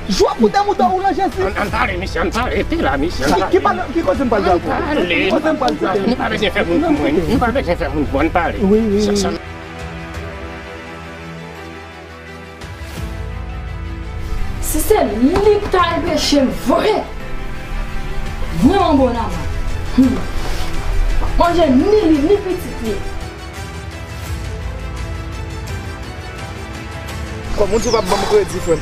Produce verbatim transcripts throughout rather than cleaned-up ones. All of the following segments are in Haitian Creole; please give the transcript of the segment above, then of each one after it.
Jwa pou de mouton ou lan Jezi. Ann, ann pale, mesye, ann pale. Rete la, mesye, ann pale. Ki, ki pale, ki koze m pale avè w? Ann pale. Ki koze m pale avè w? Nou pa bezwen fè moun pran, nou pa bezwen fè moun pran, ann pale. Wi, wi, wi. Si se li k ta al peche m vre, vrèman bon nanm. Hmm. M ap manje ni li, ni pitit li. Kòm ou di w p ap ban m kredi, frè m.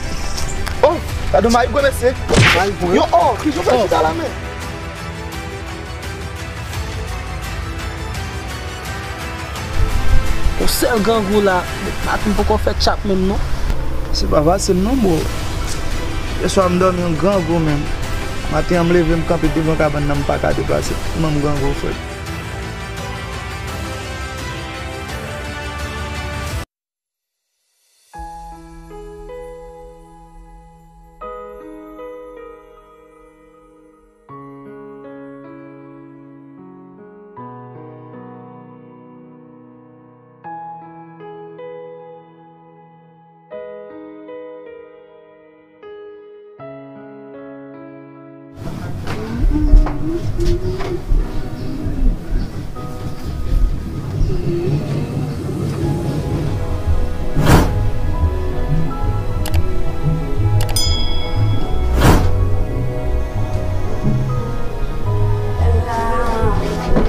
Oh, gade yon mayik gwo mesye. Mayik gwo. Yo, oh, ki jan w fè chita la, men? Yon sèl grangou la, maten m poko fè tchap menm non. Se pa fasil non, bro. Yèswa m dòmi yon grangou menm. Maten an m leve m kanpe devan kabann nan, m pa ka deplase. Tèlman m grangou, frè.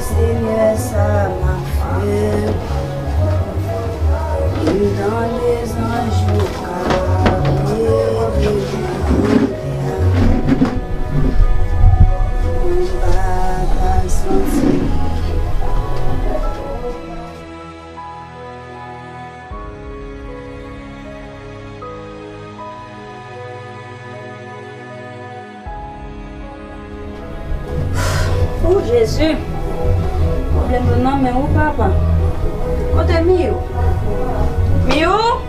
Senyè, sa m ap fè? M tande zanj yo k ap rele m kounye a. M pa ka santi. O Jezi, pwoblèm yo nan men w, papa. Kote Miyou? Miyou?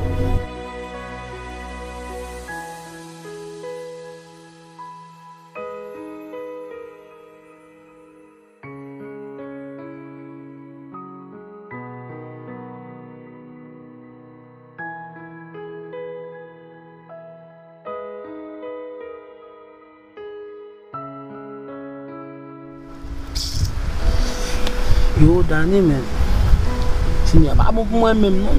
Yo, Dani, men. Senyè pa bon pou mwen menm, non.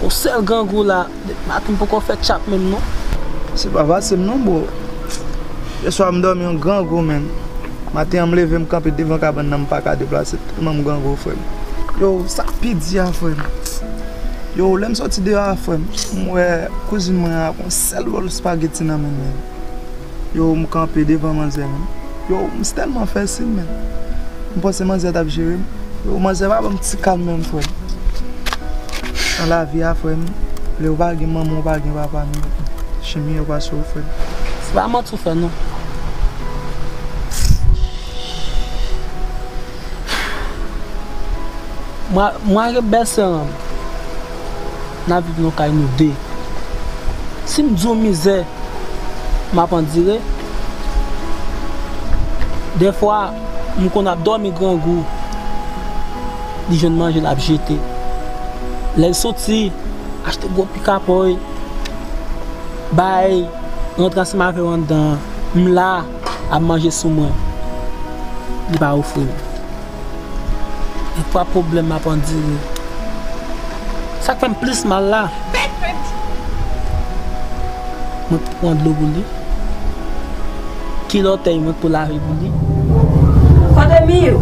Yon sèl grangou la, depi maten m poko fè tchap menm, non. Se pa fasil, non, bro. Yèswa m dòmi yon grangou, men. Maten an m leve m kanpe devan kabann nan, m pa ka deplase, tèlman m grangou, frè m. Yo, sa k pi di a, frè m. Yo, lè m soti deyò a, frè m, m wè kouzin mwen an ak yon sèl bòl espageti nan men l, men. Yo, m kanpe devan manzè, men. Yo, m tèlman fè siy, men. M panse manzè t ap jere m. Yo, manzè pa ban m ti kalm menm, frè m. Nan lavi a, frè m, lè w pa gen manman, w pa gen papa, men chimye yo pase w, frè m. Se pa manti w fè, non. Mwen, mwen ak bèlsè an, n ap viv nan kay nou de. Si m di w mizè m ap andire, dèfwa, m konn ap dòmi grangou, li jwenn manje, l ap jete. Lè l soti, achte gwo pikapòy, bay, rantre ansanm avè w anndan an. M la, ap manje sou mwen. Li pa ofri m. E pa pwoblèm m ap andire. Sa k fè m plis mal la, mwen pran dlo pou li. Kilòtèy mwen pou lave pou li. Kote Miyou?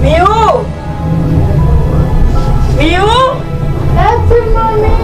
Miyou! Miyou! Mèsi, manmi!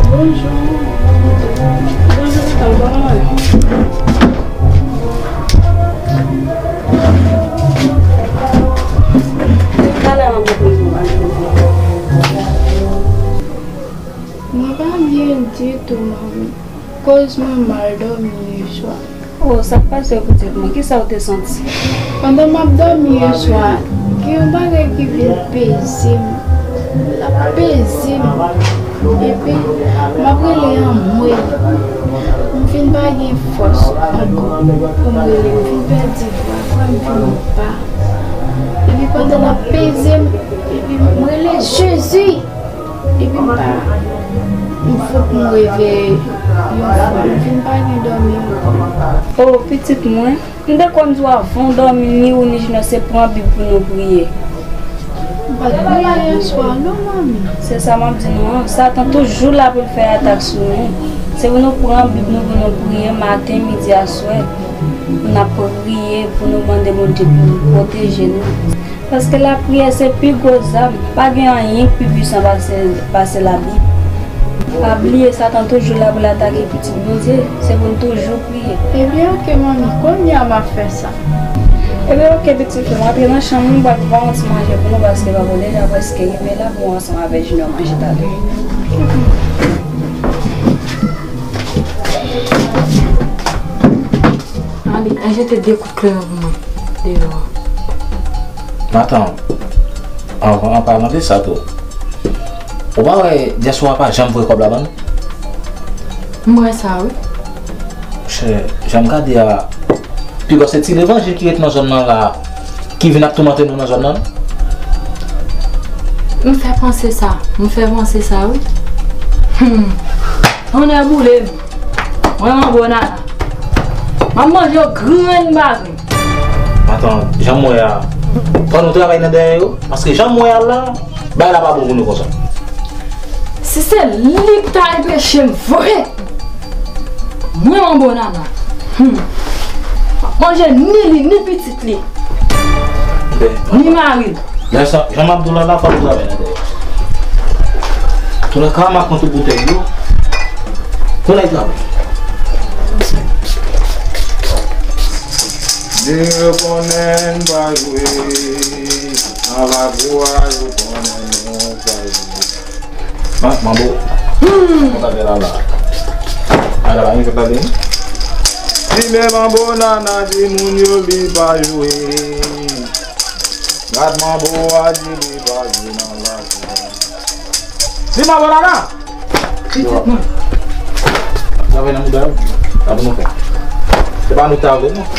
Bonjou. Bonjou, Vital, kòman w ye? Talè m ap montre w. Mwen pa byen ditou, manmi. Koz mwen mal dòmi yè swa. Oh, sa k pase w, pitit mwen? Kisa w te santi? Pandan m ap dòmi yè swa, gen yon bagay ki vin peze m. L ap peze m. Epi, m ap rele anmwey. M vin pa gen fòs ankò pou m rele. M vin pèdi vwa, vwa m vin ba. Epi pandan l ap peze m, epi m rele Jezi. Epi m pa, m fout m reveye yon fwa, m vin pa gen dòmi ankò. Oh, pitit mwen, m te konn di w avan w dòmi, ni ou ni Junior se pran Bib pou nou priye. M pa t priye yè swa non, manmi. Se sa m ap di nou an, Satan toujou la pou l fè atak sou nou. Se pou nou pran Bib nou, pou nou priye maten, midi, aswè. N ap priye pou nou mande Bondye pou l pwoteje nou. Paske lapriyè se pi gwo zam. Pa gen anyen k pi pwisan pase, pase Labib. Pa bliye, Satan toujou la pou l atake pitit Bondye. Se pou n toujou priye. Ebyen, oke, manmi, kounye a m ap fè sa. Ebyen, oke, pitit fi m, antre nan chanm ou, m pral prepare yon ti manje pou nou, paske papa w deja prèske rive la pou ansanm avèk Junior manje talè. Ale, al jete de kout kleren pou mwen, deyò a. Matant, an, an palan de sa tou, ou pa wè dyaswa pa janm voye kòb la ban nou? M wè sa, wi. Monchè, jan m gade a, pigò se ti levanjil ki ret nan zòn nan la, ki vin ap toumante nou nan zòn nan. M fè panse sa, m fè panse sa, wi. Hmm. Tonnè boule m. Mwen, manbo nana. M ap manje w grenn pa grenn. Matant, jan m wè a, fò nou travay nan dèyè yo, paske jan m wè a la, bagay la pa bon pou nou konsa. Si se li k ta anpeche m vre, mwen, manbo nana. Hmm. M ap manje ni li, ni pitit li, ni mari l. Lè sa, jan m ap di w la, la fò nou travay nan dèyè. Toulèka, m ap pran tout boutèy yo. Toulèka. Di yo konnen n pa jwe. Nan lakou a, yo konnen nou pa jwe. Man, manbo. Manbo ta fè la la. A la, pa gen fèt la, gen. Li men manbo nana di moun yo li pa jwe. Gad manbo a di li pa jwe nan lakou. Di manbo nana. Pitit mwen. Travay nan mouda yo. Sa pou nou fè. Se pa nou ta vle, non.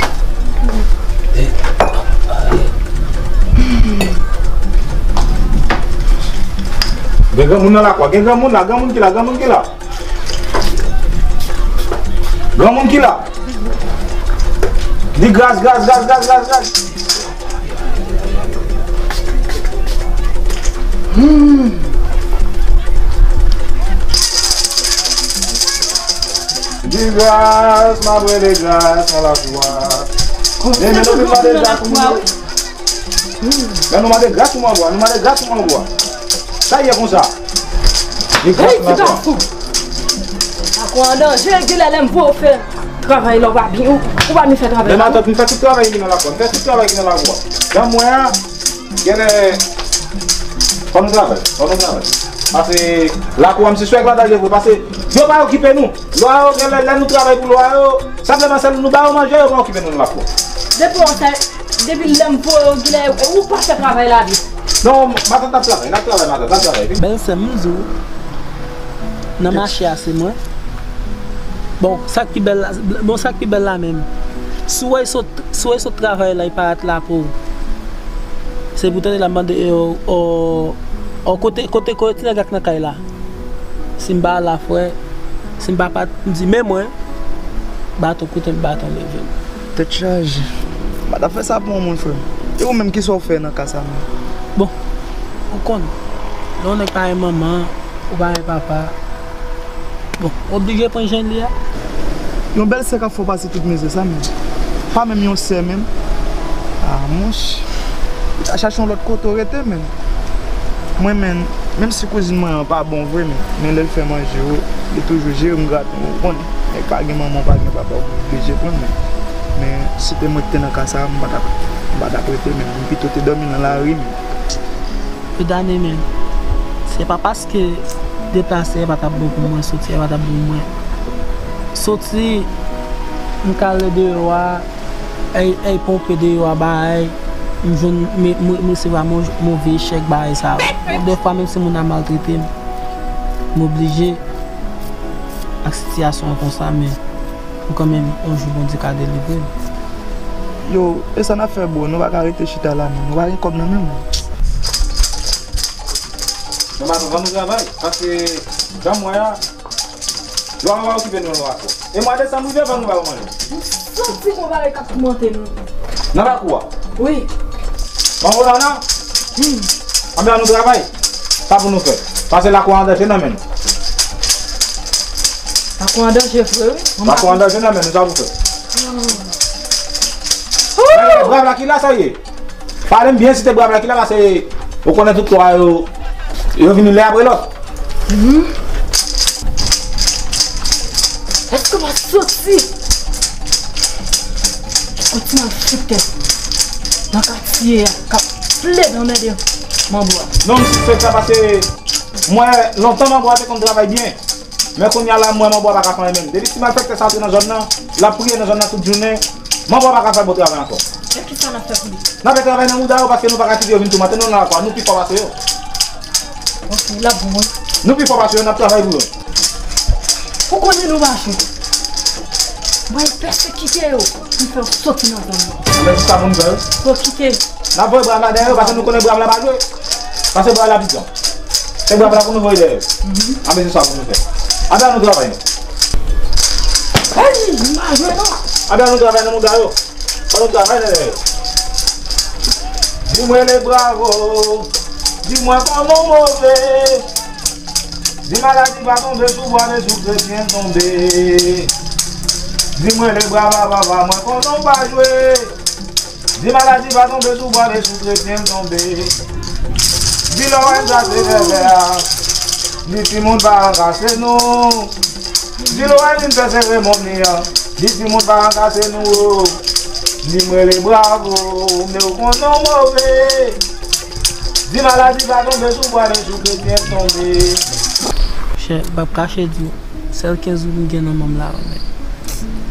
Gen granmoun nan lakwa. Gen granmoun la. Granmoun ki la. Granmoun ki la. Granmoun ki la. Di gras, gras, gras, gras, gras, gras. Hmm. Di gras, m ap rele gras nan lakou a. Men, men nou vin mande gras pou moun yo. Men nou mande gras pou manbo a, nou mande gras pou manbo a. Sa ye konsa. Di gras pou manbo a. Lakou an danje, genlè lè m voye w fè travay la, ou pa byen, ou, ou pa byen fè travay la. Men matant, m fè tout travay ki nan lakou a, m fè tout travay ki nan lakou a. Jan m wè a, genlè, fò nou travay, fò nou travay. Paske lakou a, m se sou èg la danje vre, paske yo pa okipe nou. Lwa yo, genlè, lè nou travay pou lwa yo, senpleman sèl nou ba yo manje, yo pa okipe nou nan lakou a. Depi w sa, depi lè m voye w, genlè, ou pa fè travay la byen. Non, matant, n ap travay, n ap travay, matant, n ap travay. Bèlsè m, m di w, nan mache a se mwen. Bon, sa k pi bèl la, bon, sa k pi bèl la menm. Si w wè sot, si w wè sot travay la, li parèt la pou ou. Se pou tande la, m mande, e, o, o, o, kote, kote, kote ti nèg la k nan kay la? Si m pa la, frè, si m pa, pa, m di, men mwen, baton koute m, baton leve m. Tèt chaje. M pa t ap fè sa pou yon moun, frè m. E ou menm, kisa w fè nan ka sa menm? Bon, ou konn, lè yon nèg pa gen manman, ou pa gen papa, bon, ou oblije pran jan li a. Yon bèlsè k ap fè w pase tout mizè sa menm. Pa menm yon sè menm. Ah, monchè. Ou ta chache yon lòt kote w rete menm. Mwen menm, menm si kouzin mwen an pa bon vre menm, men lè l fè manje, wi, li toujou jere m, grate m, ou konn. Nèg pa gen manman, ou pa gen papa, ou oblije pran menm. Men si te mwen ki te nan ka sa, m pa t ap, m pa t ap rete menm. M pito te dòmi nan lari menm. Yo dane menm. Se pa paske deplase a pa t ap bon pou mwen, soti a pa t ap bon pou mwen. Soti, M k ale deyò a, ay, ay ponpe deyò a, bay, m jwenn, m, m, m resevwa mo-, move echèk, bay sa yo. Dèfwa, menm si moun nan maltrete m, m oblije ak sitiyasyon an konsa, men m kanmenm, yon jou Bondye ka delivre m. Yo, e sa n ap fè, bro? Nou pa ka rete chita la, non. Nou pa gen kòb nan men nou. Non, patwon, ban nou travay, paske jan m wè a, lwa pa okipe nou, lwa fò. E mwa desanm rive, fò nou ba yo manje. M santi gon bagay k ap toumante nou. Nan lakou a? Wi. Ban nou la, non? Hmm. Anben, ann nou travay. Sa pou nou fè. Pase lakou a an danje nan men nou. Lakou a an danje vre, wi. Lakou a an danje nan men nou, sa pou fè. Oh. Men, brav la ki la, sa ye? Pale m byen, site brav la ki la, paske ou konnen tout twa yo, yo vini lè apre lòt. Mhm. Èske w ap santi yon ti malfektè nan katye a k ap plede anmède manbo a? Non, m sispèk sa paske m wè lontan manbo a te konn travay byen. Men kounye a la, m wè manbo a pa ka fè anyen menm. Depi ti malfektè sa antre nan zòn nan, l ap priye nan zòn nan tout jounen, manbo a pa ka fè bon travay ankò. E kisa n ap fè pou li? N ap fè travay nan mouda yo paske nou pa ka kite yo vin toumante nou nan lakou a. Nou pi fò pase yo. Ok, l ap bon, wi. Nou pi fò pase yo, n ap travay pou yo. Ou konnen nou mache. Mwen pèsekite yo pou fè yo soti nan zòn nan. Men se sa pou nou fè, wi. Fò kite. N ap voye brav la dèyè yo, paske nou konnen brav la pa jwe. Pase brav la pikan. Se brav la pou nou voye dèyè. Mhm. Anben se sa pou nou fè. Anben ann nou travay, non. Hey, m pa jwe, non. Anben ann nou travay nan mouda yo. Ann nou travay dèyè yo. Di mwen le bravo. Di mwen kòman w move. Di maladi pa tonbe sou bwa, men sou kretyen l tonbe. Di mwen le bravo, papa, mwen konnen w pa jwe. Di maladi pa tonbe sou bwa, men sou kretyen l tonbe. Di lè w wè n trase vèvè a, di timoun pa rankase nou. Di lè w wè n vin fè seremoni an, di timoun pa rankase nou o. Di mwen le bravo, men w konnen w move. Di maladi pa tonbe sou bwa, men sou kretyen l tonbe. Monchè, m p ap kache di w, sèl kenz goud m gen nan men m la, men.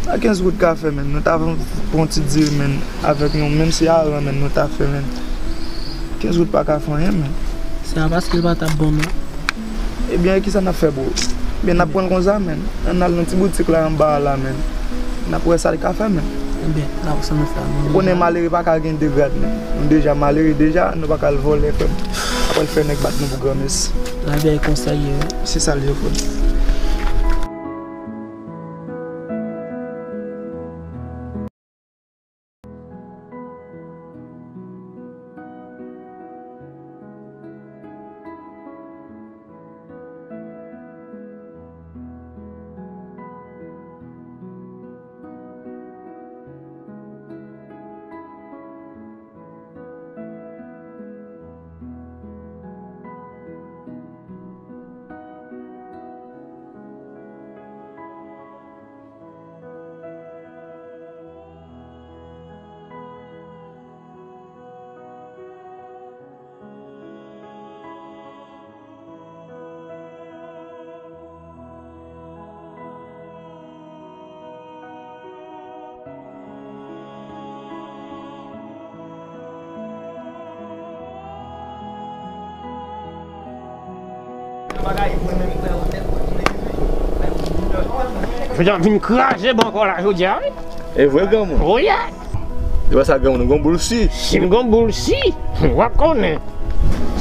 Sa kenz goud ka fè, men? Nou ta pran yon ti diri, men, avèk yon, menm si aran, men, nou ta fè, men. Kenz goud pa ka fè anyen, men. Se pa paske l pa t ap bon, non. Ebyen, kisa n ap fè, bro? Ebyen, n ap pran l konsa, men. Ann al nan ti boutik la anba a la, men. N ap wè sa l ka fè, men. Ebyen, n ap sa nou fè, men. Ou konnen malere pa ka gen de grad, men. Nou deja malere deja, nou pa ka al vòlè, frè m. Apre l fè nèg bat nou pou granmesi. Lavi a e konsa l ye, wi. Se sa l ye, frè m. Jodi a m vin kraze bankò la jodi a, wi. E vre, granmoun? Wi. Se pa sa, granmoun, ou gon boul si. Si m gon boul si, w ap konnen.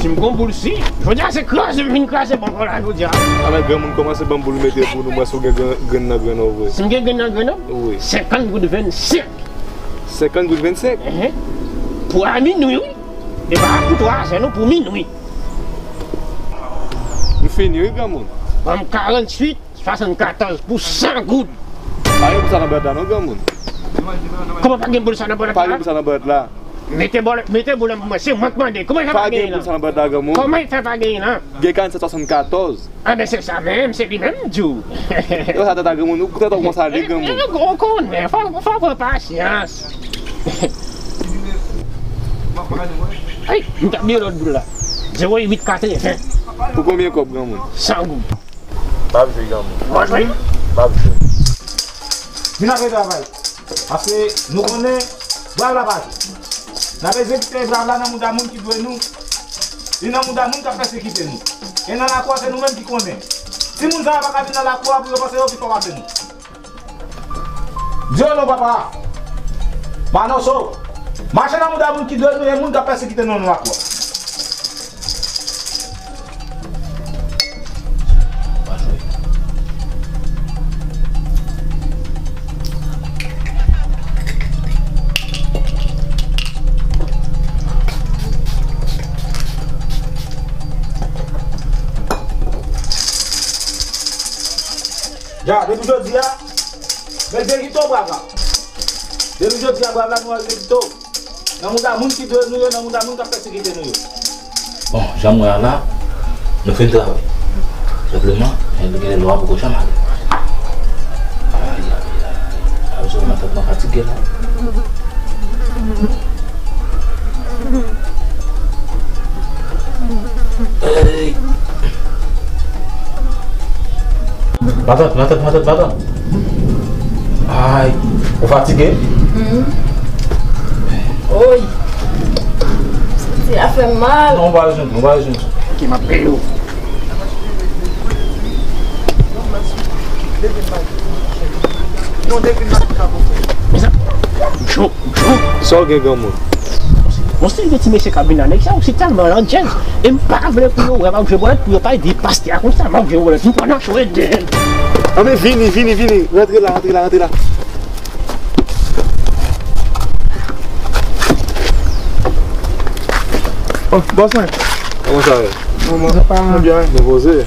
Si m gon boul si, jodi a se kraze m vin kraze bankò la jodi a. A, men granmoun, kòmanse ban m boul mete pou nou, mwen, si w gen grenn, grenn nan grenn ou vre. Si m gen grenn nan grenn nan? Wi. Senkant goud vennsenk. Senkant goud vennsenk? Enhen. Pou a minwi, wi. E pa pou twazè non, pou minwi. M fini, wi, granmoun. Ban m karanntuit swasannkatòz pou san goud. Pa gen pou sa nan bwat la non, granmoun. Kòman pa gen pou sa nan bwat la? Pa gen pou sa nan bwat la. Mete bòl, mete bòl pou mwen, se mwen k mande. Kòman fè pa genyen la? Pa gen pou sa nan bwat la, granmoun. Kòman fè pa genyen la? Gen karannsèt swasannkatòz. Anben se sa menm, se li menm m di w. Yo sa tata granmoun, ou tèt ou kòmanse ale granmoun. Ou konnen, fò, fò pran pasyans. Ay, m t ap bliye lòt boul la. Zewo uit katreven. Pou konbyen kòb granmoun? San goud. M ap jwe granmoun. W ap jwe? M ap jwe. Vin apre travay. Paske nou konnen, brav la pa jwe. N ap egzekite brav la nan mouda moun ki dwe nou. Li nan mouda moun k ap pèsekite nou. E nan lakou a, se nou menm ki konnen. Timoun sa yo pa ka vin nan lakou a pou yo panse yo pi fò pase nou. Di yo non, papa. M anonse w. Mache nan mouda moun ki dwe nou e moun k ap pèsekite nou nan lakou a. Ja, depi jodi a, mèt veye kite w brav la. Depi jodi a, brav la, nou al veye kite w. Nan mouda moun ki dwe nou yo, nan mouda moun k ap pèsekite nou yo. Bon, jan m wè a la, nou fin travay. Senpleman, gen lè lwa poko janm ale. Ay, ay, ay. A, jodi a, mwen tèt mwen fatige la. Ey. Matant, matant, matant, matant. Ay, ou fatige? Hmm. Oy. Santi a fè m mal. Non, ou pral jwenn, ou pral jwenn. Ok, m ap peye w. Sa w gen, granmoun? Bon, se de ti mesye k ap vin la, nèg sa yo se tèlman landjèz. E m pa vle pou yo wè m ap jwe bòlèt, pou yo pa di pastè a konsa m ap jwe bòlèt. M pa nan jwe dèyè. Anben, vini, vini, vini. Rantre la, rantre la, rantre la. Oh, bòs mwen. Kòman sa ye? Kòman? Sa pa... Mwen byen, wi. Nou poze?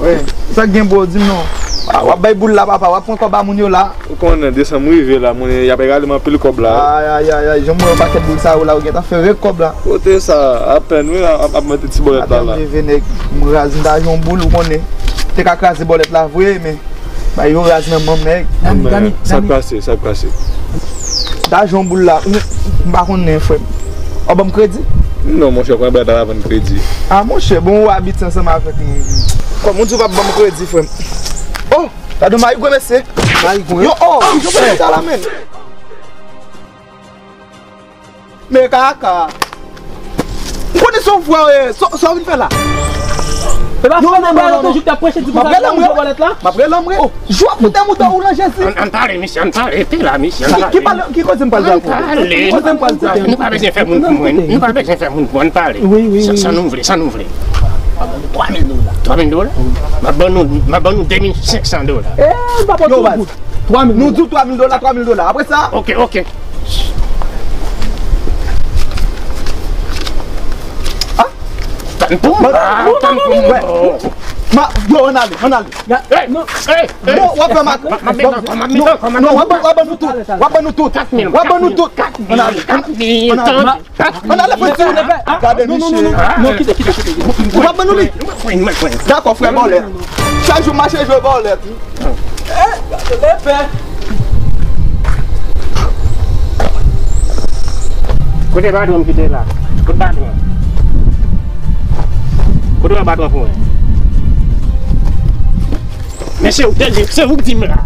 Wi. Sa k gen, bro? Di m non. A, w ap bay boul la, papa. W ap pran kòb a moun yo la. Ou konnen, desanm rive la, moun y ap regale m anpil kòb la. Ay, ay, ay, ay, jan m wè yon pakèt boul sa yo la, ou gentan fè rèk kòb la. Kote sa, apèn, wi, ap, ap mete ti bòlèt la, la. Apèn m leve, nèg, m raz, m ta jwenn yon boul, ou konnen. Te ka kraze bòlèt la vre, men bay yo raz nan men m, nèg. Dani, Dani, sa k pase, sa k pase? M ta jwenn yon boul la, m, m pa konnen, frè m. W ap ban m kredi? Non, monchè, konnen bagay ta vann kredi. A, monchè, bon, ou abitye ansanm avèk mwen. Kòman w di w p ap ban m kredi, frè m? Oh! Gade yon marigwen, mesye. Marigwen? Yo, oh, yo pran sa la, men. Men kaka. M konnen se yon vwa, eh, sa, sa w vin fè la? E pa frè m, non, non, non, non, toujou t ap preche di pou sa, m ap rele, m ap rele. M ap rele, m ap rele. Oh, jwa pou de mouda ou lan Jezi. Ann, ann pale, mesye, ann pale. Te la, mesye, ann pale. Ki, ki pale, ki koze m pral di avè w? Ann pale. Ki koze m pral di avè w? Nou pa bezwen fè moun pou mwen. Nou pa bezwen fè moun pou mwen, ann pale. Wi, wi, wi. Sa, sa nou vle, sa nou vle. Twa mil dola. Twa mil dola? M ap ban nou, m ap ban nou de mil senk san dola. Eh, m pa pran tout goud. Twa mil. Nou di w twa mil dola, twa mil dola. Apre sa? Ok, ok. Ah? Tann pou m. Ah, tann pou m. Ma, yo, ann ale, ann ale. Hey, hey, hey. Non, w ap fè mak. M ap met ankò, m ap met ankò, m ap met ankò. Non, w ap, w ap ban nou tout. W ap ban nou tout. Kat mil, w ap ban nou tout. Kat mil, ann ale, kat mil, ann ale. Ann ale, ann ale, frè, di w nèg. Gade misye. Non, non, non, non, kite, kite, kite. Ou p ap ban nou li? Dakò, frè, bòlèt. Chak jou mache jwe bòlèt. Eh, gade lepè. Kote patwon m kite la? Kote patwon? Kote patwon pou mwen? Men se ou k te di, se ou k di m la.